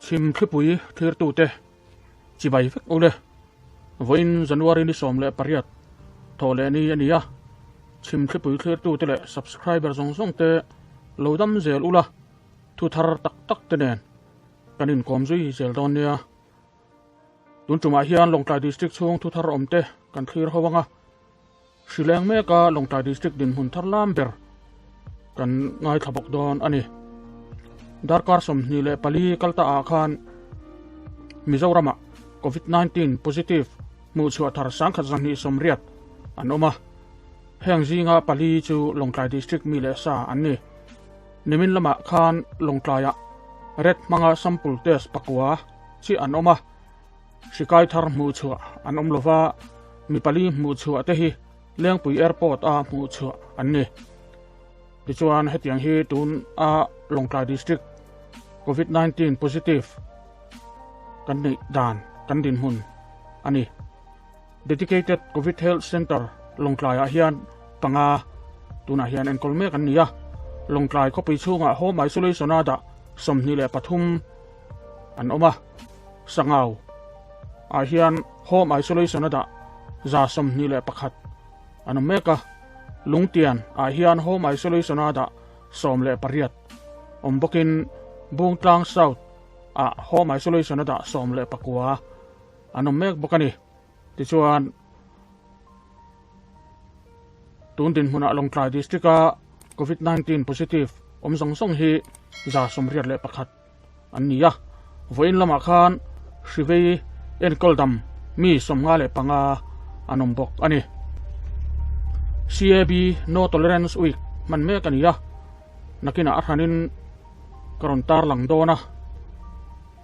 Chhim thlipui thlirtute chibai vek ule. Vawiin January ni 18 thawh leh ni a ni a, chhim thlipui thlirtute leh subscriber zawng zawng te lo dam zel ula, thu thar tak tak te nen kan inkawm zui zel dawn nia. Tun tumah hian Lawngtlai District chhung thu thar awm te kan thlir ho ang a, Hrileng meka Lawngtlai District dinhmun thar lam ber kan ngaithla bawk dawn a ni. Darkar 24 kal ta ah khan Mizoramah Covid-19 positive hmuh chhuah thar 1280 an awm a. Heng zinga pali chu Lawngtlai District mi leh sa an ni. Nimin lamah khan Lawngtlaiah red hmanga sample test pakua chi an awm a. Hrikai thar hmuh chhuah an awm lova, mi pali hmuh chhuah te hi Lengpui Airport a hmuh chhuah an ni. Tichuan hetiang hi tun a Lawngtlai District Covid-19 positive kan neih dan kan dinhmun a ni. Dedicated Covid Health Centre Lawngtlai ah hian panga tunah hian enkawl mek an ni a, Lawngtlai khawpui chhungah Home Isolation a dah 23 an awm a, Sangau ah hian Home Isolation a dah 121 an awm mek a, Lungtian ah hian Home Isolation a dah 18 awm bawkin Bungtlang South ah Home Isolation a dah 19 an awm mek bawk a ni. Tichuan, tun dinhmunah Lawngtlai District-a Covid-19 positive awm zawng zawng hi 181 an ni a. Vawiin lamah khan hrivei enkawl dam mi 55 an awm bawk a ni. CAB No Tolerance Week hman mek a ni a, nakinah a hranin ka rawn tarlang dawn a.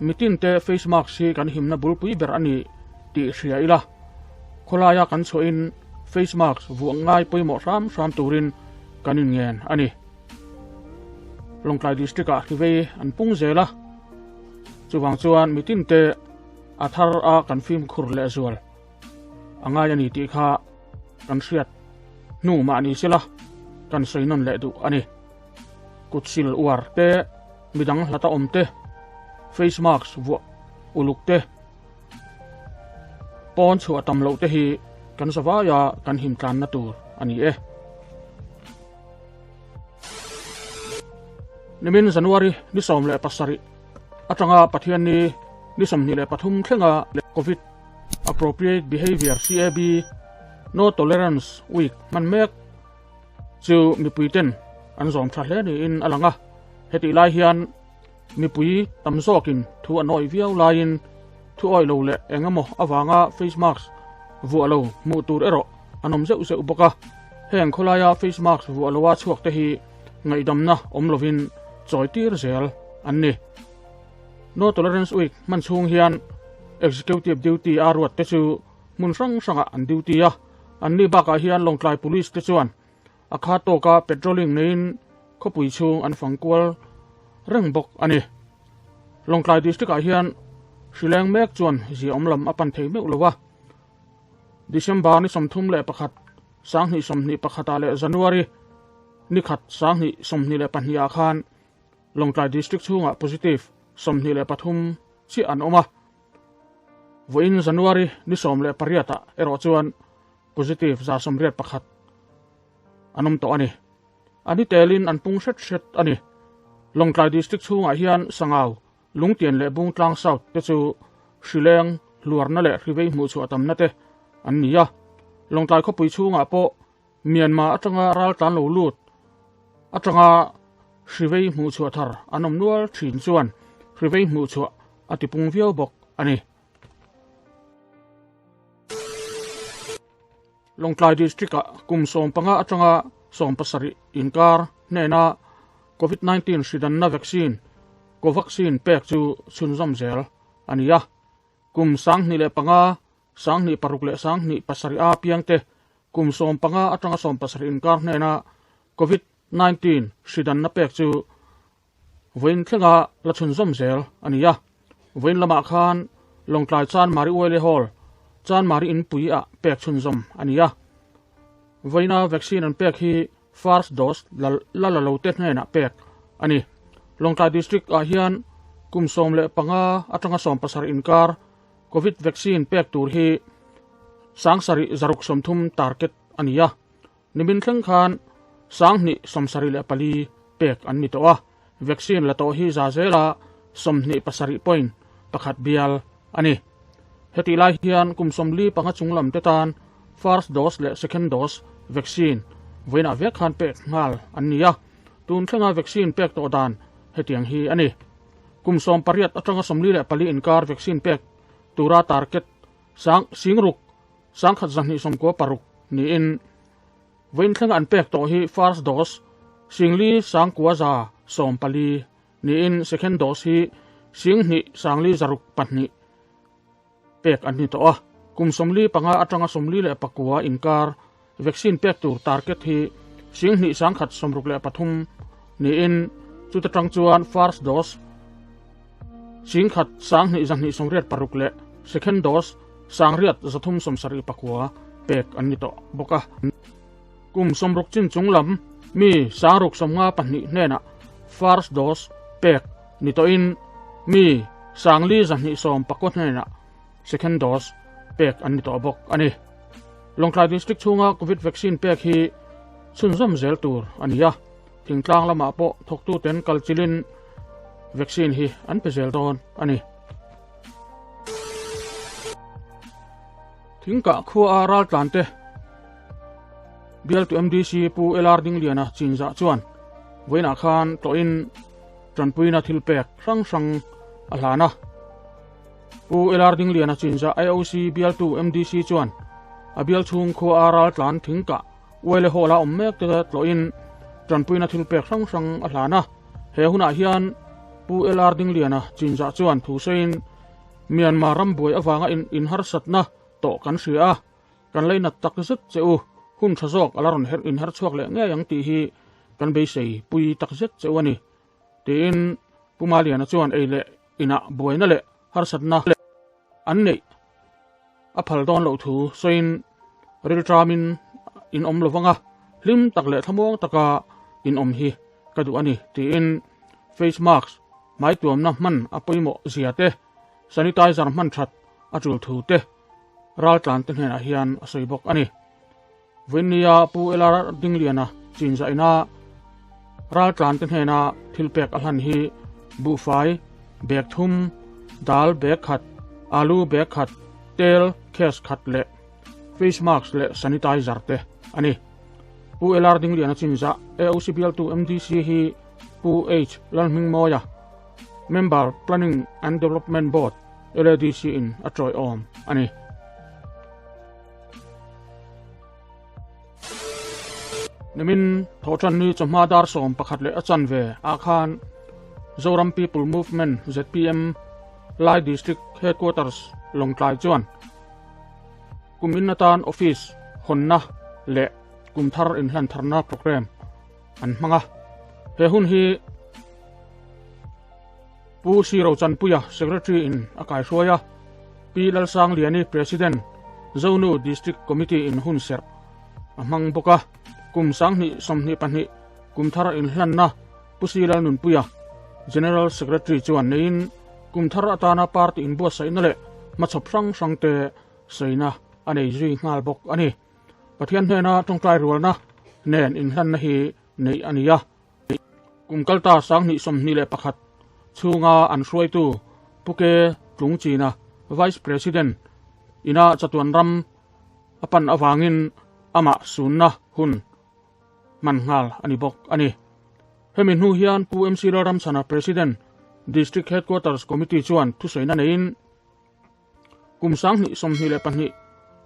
Mitin te face mask hi kan himna bulpui ber a ni tih hria ila, khawlaia kan chhuahin face mask vuah ngai pawimawh hram hram turin kan inngen a ni. Lawngtlai District-ah hrivei an pung zel a, chuvang chuan mitin te a thar a kan fimkhur lehzual a ngai a ni tih kha kan hriat hnu mah ni sela kan sawi nawn leh duh a ni. Kut sil uar te, midang hlata awm te, face mask vuah uluk te, pawn chhuah tam loh te hi kan zavaia kan him tlanna tur a ni e. Nimin January ni 17 atanga Pathianni ni 23 thlenga Covid Appropriate Behaviour CAB No Tolerance Week hman mek chu mipui ten an zawm tha hle niin a lang a, hetih lai hian mipui tam zawkin thu an awih viau laiin thu awih lo leh eng emaw avanga face mask vuah lo hmuh tur erawh an awm zeuh zeuh bawk a, heng khawlaia face mask vuah loa chhuak te hi ngaihdamna awm lovin chawi tir zel an ni. No Tolerance Week hman chhung hian Executive Duty a ruat te chu hmun hrang hrangah an duty a, Anni bakah hian Lawngtlai Police te chuan a kha tawka patrolling neiin khawpui chhung an fang kual reng bawk a ni. Lawngtlai District ah hian hrileng mek chuan ziaawm lam a pan thei meuh lo a, December ni 31, 2021 ah leh January ni khat 2022 ah khan Lawngtlai District chhungah positive 23 chiah an awm a. Vawiin January ni 18 ah erawh chuan positive 181 an awm tawh a ni. A ni telin an pung hret hret a ni. Lawngtlai District chhungah hian Sangau, Lungtian leh Bungtlang South te chu hrileng, hluarna leh hrivei hmuhchhuah tamna te an ni a. Lawngtlai khawpui chhungah pawh Myanmar atanga ral tlan lo lut atanga hrivei hmuhchhuah thar an awm nual thin chuan hrivei hmuhchhuah a tipung viau bawk a ni. Lawngtlai District-ah kum 15 atanga 17 inkar hnena Covid-19 hridanna vaccine Covaxin pek chu chhunzawm zel a ni a. Kum 2005, 2006 leh 2007 a piangte kum 15 atanga 17 inkar hnena Covid-19 hridanna pek chu Vawiin thlenga la chhunzawm zel a ni a. Vawiin lamah khan Lawngtlai Chanmari Uaile Hall, Chanmari Inpui ah pek chhunzawm a ni a. Vawiina vaccine an pek hi first dose la la lo te hnenah pek a ni. Lawngtlai District ah hian Kum 15 atanga 17 inkar Covid vaccine pek tur hi 7,630 target a ni a. Nimin thleng khan 2,074 pek an ni tawh a, vaccine la tawh hi za zela 27.1 bial a ni. Hetih lai hian kum 45 chung lam te tan first dose leh second dose vaccine vawiinah vek khan pek nghal an ni a, tun thlenga vaccine pek tawh dan hetiang hi a ni. Kum 18 atanga 44 inkar vaccine pek tura target sang singruk sangkhat zahnih sawmkua paruk niin vawiin thlenga an pek tawh hi first dose singli sangkua za 14 niin second dose hi singhnih sangli zaruk pahnih pek an ni tawh a. Kum 45 atanga 49 inkar vaccine pek tur target hi singhnih sangkhat 63 niin chuta tang chuan first dose singkhat sanghnih zahnih 86 leh second dose sangriat zathum 79 pek an ni tawh bawk a. Kum 60 chin chung lam mi sangruk 52 hnenah first dose pek ni tawhin mi sangli zahnih 19 hnenah second dose pek an ni tawh bawk a ni. Lawngtlai District chhunga Covid vaccine pek hi chhunzawm zel tur a ni a, thingtlang lamah pawh thawktuten kalchilin vaccine hi an pe zel dawn a ni. Thingkah khua a raltlan te bialtu MDC Pu LR Dingliana chinzah chuan vawiinah khan tlawhin tanpuina thil pek hrang hrang a hlan a. Pu LR Dingliana chinzah IOC bialtu MDC chuan a bial chhung khua a raltlan thingkah uaile hall a awm mek te tlawhin tanpuina thil pek hrang hrang a hlan a. He hunah hian Pu LR Dingliana chinzah chuan thu sawiin Myanmar ram buai avanga in inharsatna tawh kan hria a, kan leinat tak zet che u, hun tha zawk a la rawn herh inher chhuak leh ngei ang tih hi kan beisei pui tak zet che u a ni, tiin Pu Maliana chuan ei leh inah buaina leh harsatna an neih a phal dawn loh thu sawiin rilṭamin in awm lovang a, hlim tak leh thlamuang taka in awm hi ka duh a ni, tiin face mask hmai tuamna hman a pawimawh zia te, sanitizer hman that a tul thu te raltlan te hnenah hian a sawi bawk a ni. Vawiinnia Pu LR Dingliana chinzahina raltlan te hnena thil pek a hlan hi buhfai, bag thum, dal bag khat, alu bag khat, tel case khat leh face mask leh sanitizer te a ni. Pu LR Dingliana chinzah AOC bialtu MDC hi Pu H Lalhmingmawia, Member Planning and Development Board, LADC in a tawiawm a ni. Nimin thawhtanni chawhma dar 11 leh a chanve ah khan Zoram People Movement ZPM Lai District Headquarters Lawngtlai chuan kum in atan office hawnna leh kum thar inhlan tharna program an hmang a. He hun hi Pu Siro Chanpuia Secretary in a kaihruai a, Pi Lalsangliani President Zonu District Committee in hun serh a hmang bawk a. Kum 2022 kum thar inhlanna Pu Si Lalnunpuia General Secretary chuan neiin kum thar atana party inbuatsaihna leh hmachhawp hrang hrang te saina a nei zui nghal bawk a ni. Pathian hnena tawngtai rualna nen inhlanna hi neih a ni a. Kum kalta 2021 chhunga an hruaitu Pu Ke Tlungchina Vice President ina chatuan ram a pan avangin amah sunna hun hman nghal a ni bawk a ni. Hemi hnu hian Pu MC Lalramchhana President District Headquarters Committee chuan thusawiina neiin kum 2022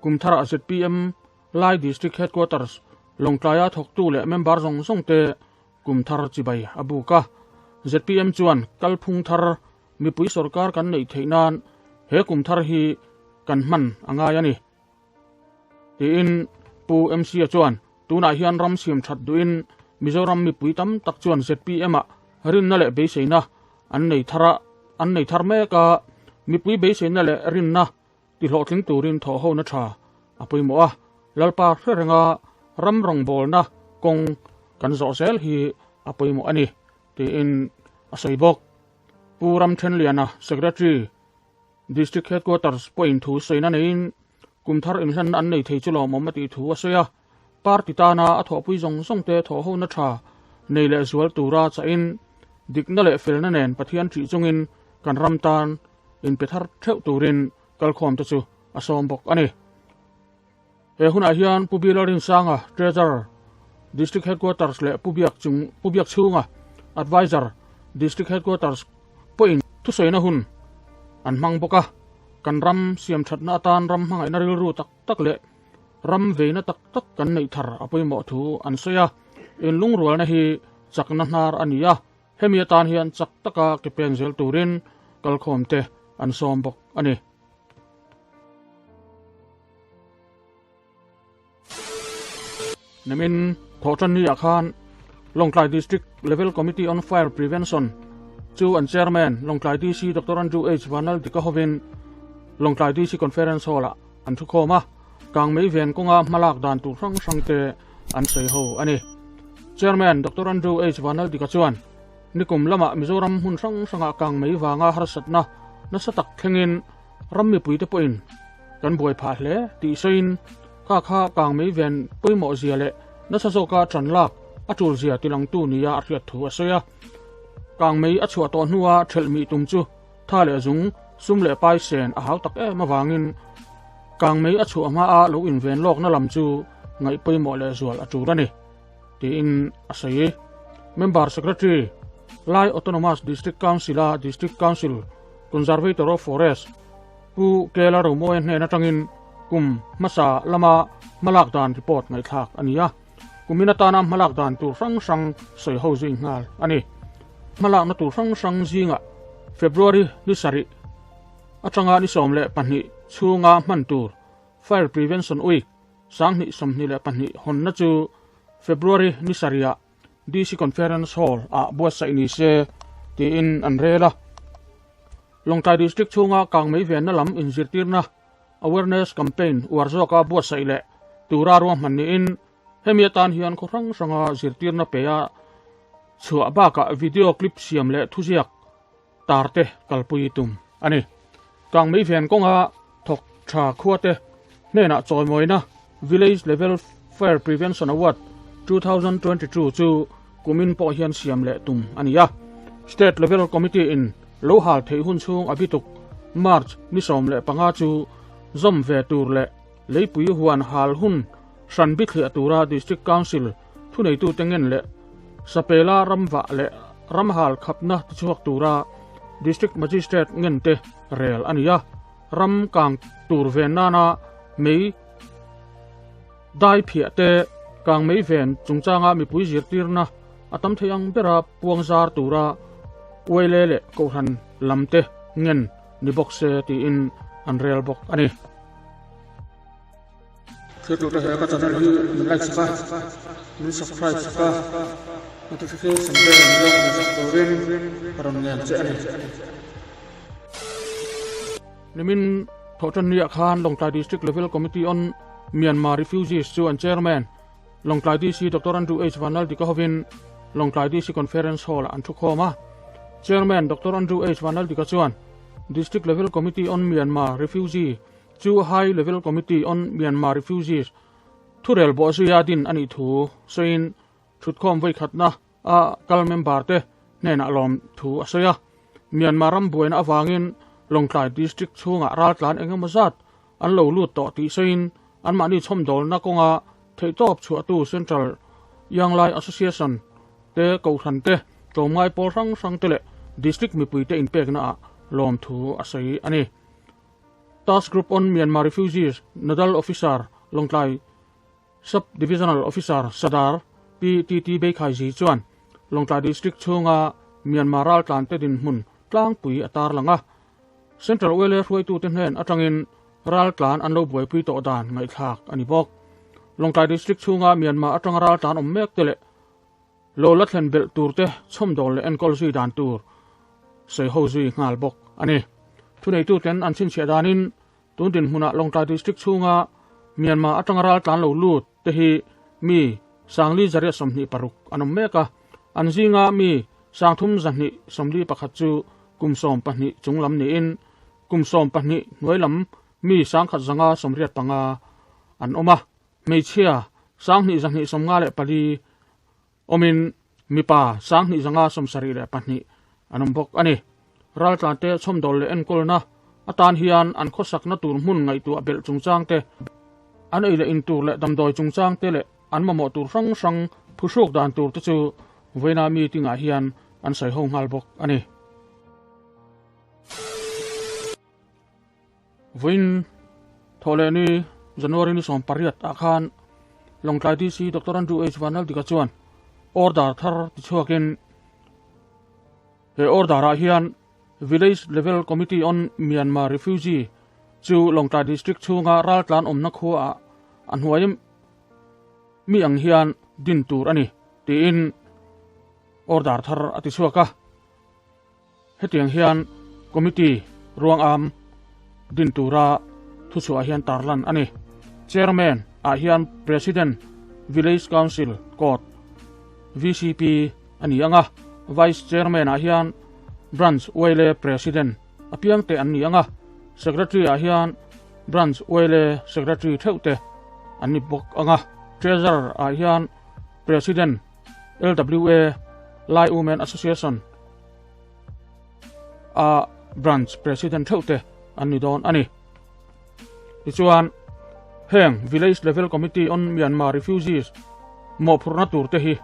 kum tharah ZPM Lai District Headquarters Lawngtlaia thawktu leh member zawng zawng te kum thar chibai a buk a. ZPM chuan kalphung thar mipui sorkar kan neih theih nan he kum thar hi kan hman a ngai a ni tiin Pu MC a chuan tunah hian ram siam that duhin Mizoram mipui tam tak chuan ZPM ah rinna leh beiseina an nei thar a an nei thar mek a, mipui beiseina leh rinna tihlawhtling turin thawh hona tha a pawimawh a, Lalpa hre renga ram rawngbawlna kawng kan zawh zel hi a pawimawh a ni tiin a sawi bawk. Pu. Pu Ramthenliana, Secretary, District Headquarters pawhin thu sawina neiin kum thar inhlanna an nei thei chu lawmawm a tih thu a sawi a. Party tana a thawhpui zawng zawngte thawhhona tha nei leh zual tura chahin dikna leh felna nen Pathian ṭih chungin kan ram tan inpe thar theuh turin kalkhawmte chu a sawm bawk a ni. He hunah hian Pu Bila Rinsanga, Treasurer, District Headquarters leh Pu Biak Chung, Pu Biak Chhunga, Adviser, District Headquarters pawhin thusawina hun an hmang bawk a. Kan ram siam thatna atan ram hmangaihna rilru tak tak leh ram veina tak tak kan neih thar a pawimawh thu an sawi a. Inlungrualna hi chakna hnar a ni a, hemi atan hian chak taka ke pen zel turin kalkhawmte an sawm bawk a ni. Nimin Thawhtanni ah khan Lawngtlai District Level Committee on Fire Prevention chu an Chairman Lawngtlai DC Doctor Andrew H Vanlaldika hovin Lawngtlai DC Conference Hall ah an thukhawm a, kangmei ven kawnga hmalak dan tur hrang hrang te an sawi ho a ni. Chairman Doctor Andrew H Vanlaldika chuan nikum lamah Mizoram hmun hrang hrangah kangmei vanga harsatna nasa tak thlengin Ram mipuite pawhin kan buai phah hle tih sawiin kha kha kangmei ven pawimawh zia leh nasa zawka ṭan lak a ṭul zia tilangtu nia a hriat thu a sawi a. Kangmei a chhuah tawh hnua ṭhelh mih tum chu tha leh zung, sum leh pai sen a hau tak em avangin kangmei a chhuah hmaa lo inven lawkna lam chu ngaih pawimawh leh zual a ṭul a ni, tiin a sawi. Member Secretary, Lai Autonomous District Council-a District Council Conservator of Forest, Pu Kela Romoe hnen atangin kum hmasa lama hmalak dan report ngaihthlak a ni a, kumin atana hmalak dan tur hrang hrang sawi ho zui nghal a ni. Hmalakna tur hrang hrang zingah February ni sarih atanga ni 12 chhunga hman tur Fire Prevention Week 2022 hawnna chu February ni sarihah DC Conference Hall ah buatsaih ni se tiin an rel a. Lawngtlai District chhunga kangmei venna lam inzirtirna Awareness Campaign uar zawka buatsaih leh tura ruahman niin hemi atan hian khaw hrang hranga zirtirna pe a chhuah bakah video clip siam leh thuziak tar te kalpui tum a ni. Kangmei ven kawnga thawk tha khua te hnenah chawimawina Village Level Fire Prevention Award 2022 chu kumin pawh hian siam leh tum a ni a. State Level Committee in lo hal theih hun chhung a bituk March ni 15 chu zawm ve tur leh leipui huan hal hun hran bithliah tura District Council Thuneitute ngen leh Sapela ramvah leh ramhal khapna tichhuak tura District Magistrate ngente rel a ni a, ram kang tur ven nana mei dai phiah te, kang mei ven chungchanga mipui zirtirna a tam thei ang bera puang zar tura uaile leh kohhran lamte ngen ni bawk se tiin an rel bawk a ni. Thiltute he ka channel hi min like sak a, min subscribe sak a, notification bell min lo hmuh sak turin ka rawn ngen che a ni. Nimin Thawhtanniah khan Lawngtlai District Level Committee on Myanmar Refugees chu an Chairman, Lawngtlai DC Doctor Andrew H Vanlaldika hovin Lawngtlai DC Conference Hall-ah an thukhawm a. Chairman Doctor Andrew H Vanlaldika chuan District Level Committee on Myanmar Refugee Chu High Level Committee on Myanmar Refugees thurel bawh zuia din a nih thu sawiin thutkhawm vawikhatna a kal member te hnenah lawm thu a sawi a. Myanmar ram buaina avangin Lawngtlai District chhungah raltlan eng emaw zat an lo lut tawh tih sawiin anmahni chhawmdawlna kawnga theihtawp chhuahtu Central Young Lai Association te kohhran te tlawmngai pawl hrang hrang te leh District mipuite inpeknaah lawmthu a sawi a ni. Task Group on Myanmar Refugees Nodal Officer Lawngtlai Sub Divisional Officer Sadar Pi TT Beikhaiji chuan Lawngtlai District chhunga Myanmar raltlante dinhmun tlangpui a tarlang a. Central ULA hruaitute hnen atangin raltlan an lo buaipui tawh dan ngaihthlak a ni bawk. Lawngtlai District chhunga Myanmar atanga raltlan awm mek te leh Lo la thlen belh turte chhawmdawl leh enkawl zui dan tur sawi ho zui nghal bawk a ni. Thuneituten an chhinchhiah danin tun dinhmunah Lawngtlai District chhunga Myanmar atanga raltlan lo lut te hi mi Sangli 126 an awm mek a, an zinga mi 3221 chu kum 12 chung lam niin kum 12 hnuai lam mi 1185 an awm a, hmeichhia 2254 awmin mipa 2572 an awm bawk a ni. Raltlante chhawmdawl leh enkawlna atan hian an khawsakna tur hmun ngaihtuah belh chungchang te, an ei leh in tur leh damdawi chungchang te leh an mamawh tur hrang hrang phuhruk dan tur te chu vawiina meeting ah hian an sawi ho nghal bawk a ni. Vawiin thawhlehni January ni 18 ah khan Lawngtlai DC Doctor Andrew H Vanlaldika chuan order thar tichhuakin he order ah hian Village Level Committee on Myanmar Refugee chu Lawngtlai District chhunga raltlan awmna khua ah a hnuai mi ang hian din tur a ni tiin order thar a tichhuak a. Hetiang hian Committee ruangam din tura thuchhuah hian tarlan a ni. Chairman ah hian President Village Council Court, VCP, a ni ang a, Vice Chairman ah hian Branch Uaile President apiang te an ni ang a, Secretary ah hian Branch Uaile Secretary theuh te an ni bawk ang a, Treasurer ah hian President LWA, Lai Women Association, a Branch President theuh te an ni dawn a ni. Tichuan, heng Village Level Committee on Myanmar Refugees mawhphurhna tur te hi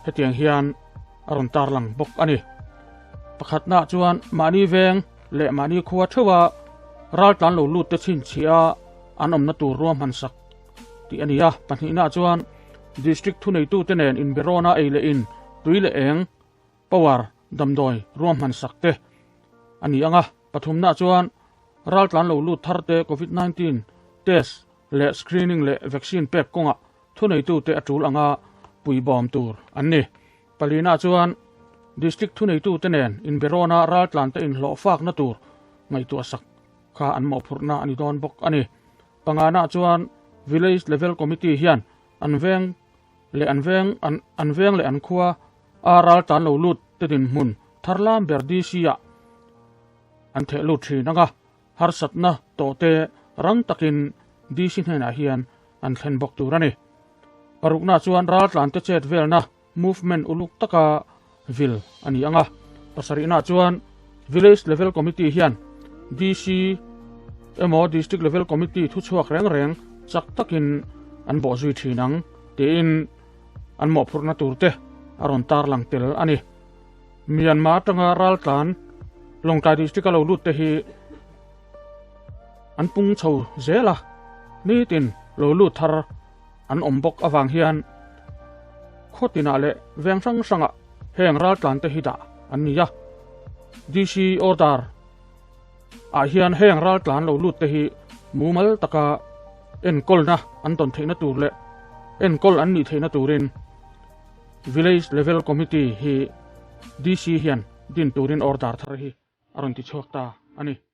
hetiang hian a rawn tarlang bawk a ni. Pakhatnaah chuan mahni veng leh mahni khua theuha raltlan lo lut te chhinchhiah a an awmna tur ruahman sak tih a ni a. Pahnihnaah chuan District thuneitute nen inberawna ei leh in tui leh eng, power, damdawi ruahman sak te a ni ang a. Pathumnaah chuan raltlan lo lut thar te Covid 19 test leh screening leh vaccine pek kawngah thuneitute a tul anga puibawm tur an ni. Palinaah chuan District thuneitute nen inberawna raltlan te inhlawhfakna tur ngaihtuah sak kha an mawhphurhna a ni dawn bawk a ni. Panganaah chuan Village Level Committee hian an veng leh an veng an veng leh an khua a raltlan lo lut te dinhmun tharlam ber DC ah an theh lut thin ang a, harsatna tawh te rang takin DC hnenah hian an thlen bawk tur a ni. Paruknaah chuan raltlan te chet velna movement uluk taka vil a ni ang a, pasarihnaah chuan Village Level Committee hian DC emaw District Level Committee thuchhuak reng reng chak takin an bawhzui thin ang tiin an mawhphurhna turte a rawn tarlang tel a ni. Myanmar atanga raltlan Lawngtlai District a lo lut te hi an pung chho zel a, nitin lo lut thar an awm bawk avang hian khaw tinah leh veng hrang hrangah heng raltlan te hi dah an ni a. DC order ah hian heng raltlan lo lut te hi mumal taka enkawlna an tawn theihna tur leh enkawl an nih theihna turin Village Level Committee hi DC hian din turin order thar hi a rawn ti chhuak ta a ni.